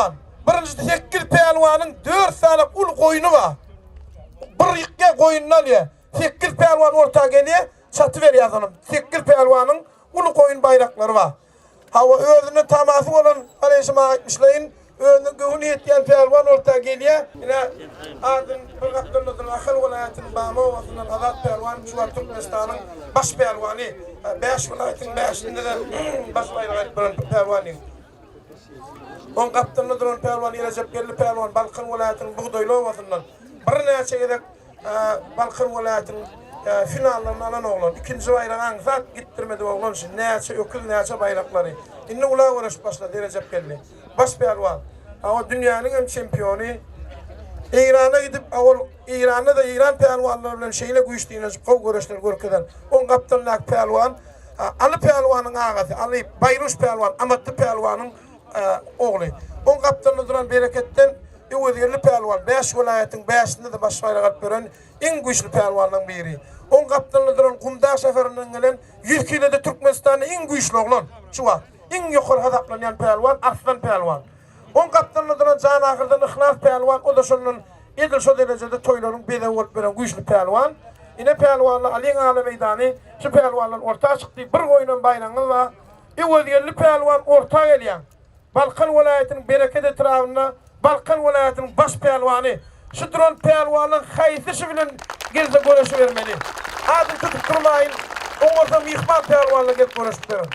pälwan. Birinjisi sekiz pälwanyň dört sany uly goýny bar. Bir ýykýar goýnuny alýar. Sekiz pälwan orta gelýär, çaty berýär soňam. Sekiz pälwanyň uly goýun baýraklary bar. Hawa, özünden tamasy bolan, Aleýşem aga aýtmyşlaýyn, özüne göwni ýetýän pälwan orta gelýär. Ine, adyny bir gapdalda duran Ahal welaýatynyň Bamy obasyndan Azat pälwan şu wagt Türkmenistanyň baş pälwany. Bäş welaýatyň bäşinde-de baş baýragy alyp duran pälwan ýigit. Oň gapdalynda duran pälwan Erejepgeldi pälwan Balkan welaýatynyň Bugdaýly obasyndan birnäçe gezek Balkan welaýatynyň finallaryny alan oglan. Ikinji baýragy aňsat gitdirmedi oglan şu näçe öküz näçe baýraklary. Indi ula göreşip başlady Erejepgeldi. Baş pälwan. Hawa dünýäniň hem çempiony. Eýrana gidip ol Eýranda-da Eýran pälwanlary bilen şeýle güýç synanyşyp gowy göreşler görkezen. Oň gapdalyndaky pälwan Aly pälwanyň agasy, Aly Baýruş pälwan, Amatly pälwanyň ogly. Oň gapdalynda duran Bereketden Öwezgeldi pälwan, bäş welaýatyň bäşinde-de baş baýrak alyp ýören iň güýçli pälwanlaryň biri. Oň gapdalynda duran Gumdag şäherinden gelen ýüz kilode Türkmenistanda iň güýçli oglan, şu wagt iň ýokary hasaplanýan pälwan Arslan pälwan. Oň gapdalynda duran jan ahyrdan Yhlas pälwan, o-da şondan edil şo derejede toýlaryň bezegi bolup ýören güýçli pälwan. Ine pälwanlar alyň ala meýdany, şu pälwanlar orta çykdy, bir goýunam baýragyňyz bar. Öwezgeldi pälwan orta gelýäň. Balkan welaýatynyň Bereket etrabynda Balkan welaýatynyň baş pälwany. Şu duran pälwanlaň haýsy şy bilen gelse göreşibermeli. Adyny tutup durmaýyn, oňarsa myhman pälwanlar gelip göreşip berer.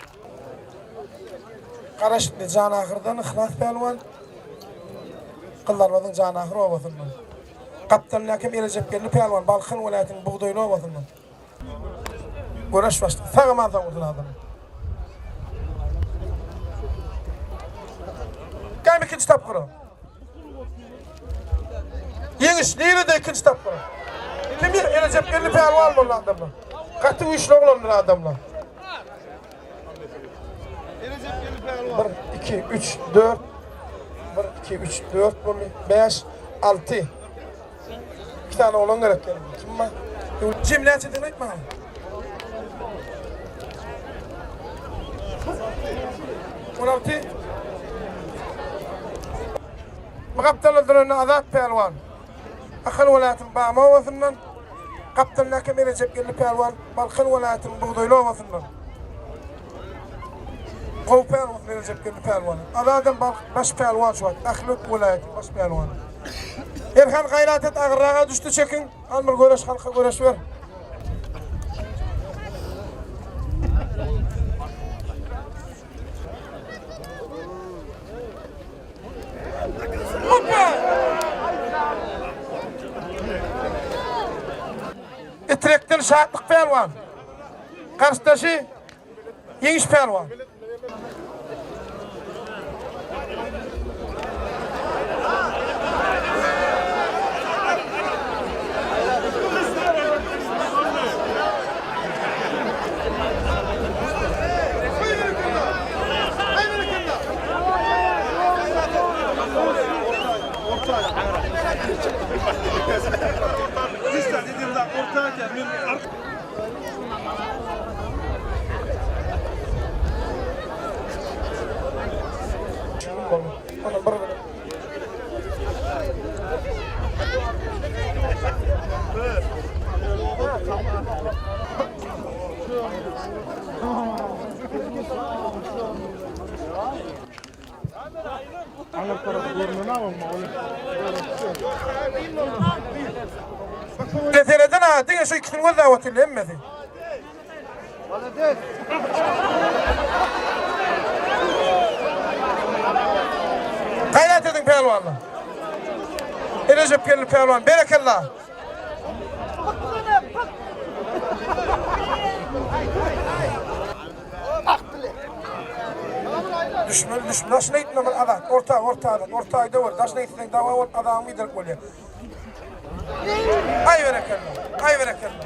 Garaşypdy Janahyrdan Yhlas pälwan. Gyzlarbadyň Janahyr obasyndan. Gapdalyndaky hem Erejepgeldi pälwan Balkan welaýatynyň Bugdaýly obasyndan. Göreş başlady. Sag aman sag bolsun adam. Gämi ikinji tapgyra. Ýeňiş nirede ikinji tapgyra? Kim Erejepgeldi pälwan boldy adamlar. Gaty güýçli oglandyr adamlar. 1, 2, 3, 4. 1, 2, 3, 4 boldy. 5, 6. 2 tane oglan gerek geldi. Kim bar? Jem näçedigini aýt maňa. 16. Bu gapdalda duran Azat pälwan. Ahal welaýatynyň Bamy obasyndan. Gapdalyndaky Merejepgeldi pälwan Balkan welaýatynyň Bugdaýly obasyndan. Gowy pälwan Merejepgeldi pälwan. Azadam baş pälwan şu wagt. Ähli welaýatyň baş pälwany. Erhan gaýrat et agyrraga düşdi çekiň. Al bir göreş halka göreş ber. Etrekden Şatlyk pälwan. Garşydaşy Ýeňiş pälwan. Sereden ha, diňe şu ikisini gözläp otyrlar hemmesi. Gaýrat ediň pälwanlar. Erejep geldi pälwan, berekella. Düşmeli düşmeli. Daşyna gitme bir azat. Orta orta azat. Orta aýda bol. Daşyna gitseň dawa bolup azabyňy giderip bolýar. Aý berekella. Aý berekella.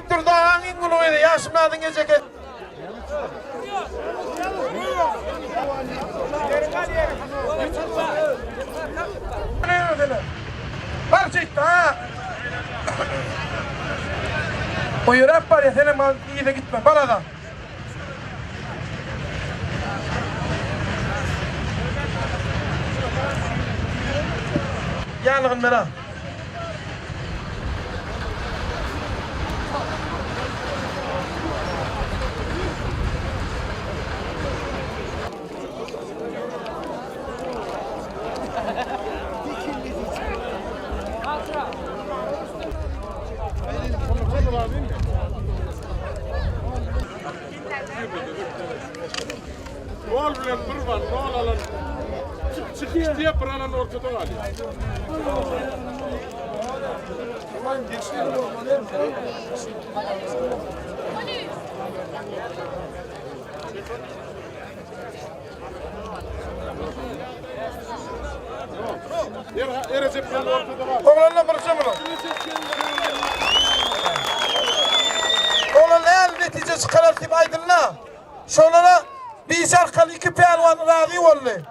Durdy agaň iň uly gyzy Ýagşymyradyň ejeke. Bar çekdi ha. O ýöräp barýar, senem yza gitme, bar Azat. Ýanlygyn ber-a. Gol bilen bir bar, gol alan çık çık diye bir alan ortada kalıyor. Erecep geldi ortada kalıyor. Oglanlar bir jemini. Oglanlar el netije çykarar diýip aýdyldy. Şolara Biş arkaly iki pälwan razy boldy.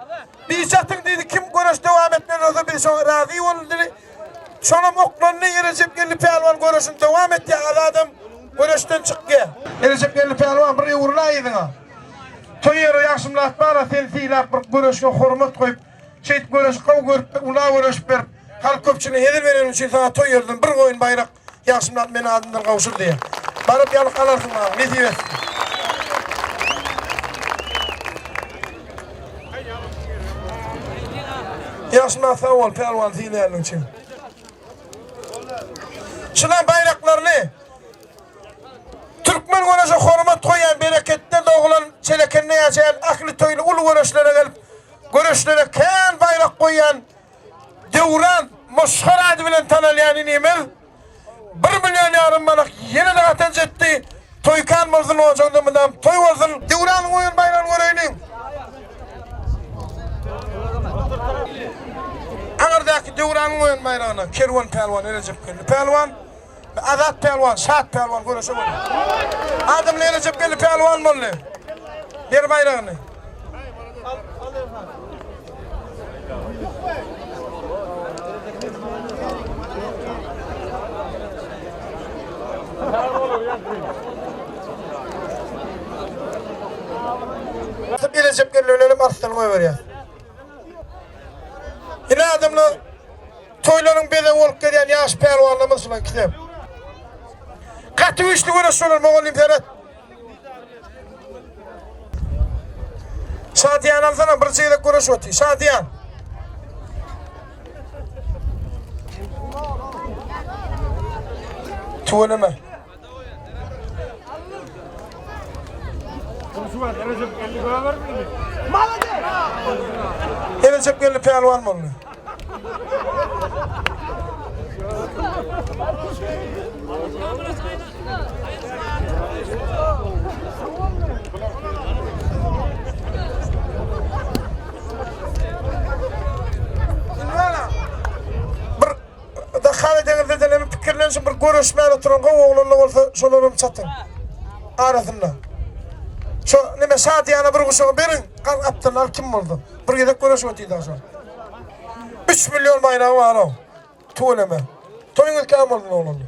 Biş atyň diýdi, kim göreş dowam etmeli bolsa biz şoňa razy boldy diýdi. Şonam oklandy, Erejep Geldi pälwan göreşini dowam etýär, Azadam göreşden çykýar. Erejep Geldi pälwan bir öwrül-ä yzyňa. Toý ýeri Ýagşymyrat bar-a seni sylap bir göreşiňe hormat goýup, şeýdip göreşi gowy görüp ula göreşip berip, halk köpçüligine hezil bereniň üçin saňa toý ýerden bir goýun baýrak Ýagşymyrat meniň adymdan gowşur diýýär. Baryp ýalyk alarsyň maňa, nesip etsin. Ýagşymyrat sag bol pälwan sylaýanyň üçin. Şulan baýraklaryny Türkmen göreşe hormat goýýan bereketde doglan Çelekende ýaşaýan ähli toýly uly göreşlere gelip göreşlere kän baýrak goýýan Döwran Moşhar ady bilen tanalýan inimiz bir million ýarym manat ýene-de gatanç etdi. Toý kan bolsun ojagyňda mydam toý bolsun. Döwranyň goýan baýragyny göreýliň. Aňyrdaky Döwranyň goýan baýragyna Kerwen pälwan Erejepgeldi pälwan we Azat pälwan Şat pälwan göreşe bolýar. Adamly Erejepgeldi pälwan boldy. Ber baýragyny. Gelecek gelirlerim arslan goýberýär. Ine adamlar toýlaryň bezegi bolup gelýän ýaş pälwanlarymyz şular ikisi. Gaty güýçli göreş bolar mugallym seret. Şadyýan alsana bir çeýrek göreş oty. Şadyýan. Tüweleme. Erecep geldi pälwan boldy. Bir dakika edeňizde denemi pikirlenişin bir görüşmän oturan gowy oglanlar bolsa şolaram çatyň arasynda. Şo neme şadyýana bir guşagy beriň, gal gapdan al kim bolsa. Bir gezek görüşip otyr şo. 3 milyon baýragy bar o. Tüweleme. Toýuňyz kän bolsun oglanlar.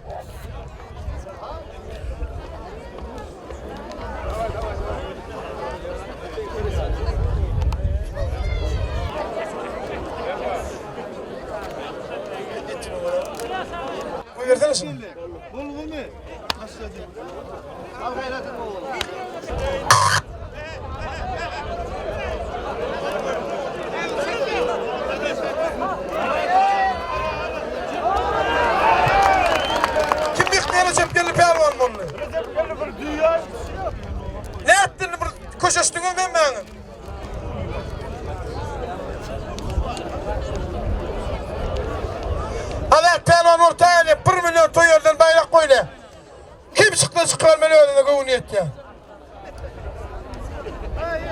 Goýbersene şuny. Bolgumy? Al gaýratyň bolgun. Kim ýykdy Recep Geldi pälwan boldy. Recep Geldi bir düýe. Ne etdin bir köşeşdiňiz hemmäňiz. Azat pälwan orta gelýär 1 million toý ýerden baýrak goýdy. Kim çyksa çykybermeli özüne göwni ýetýär.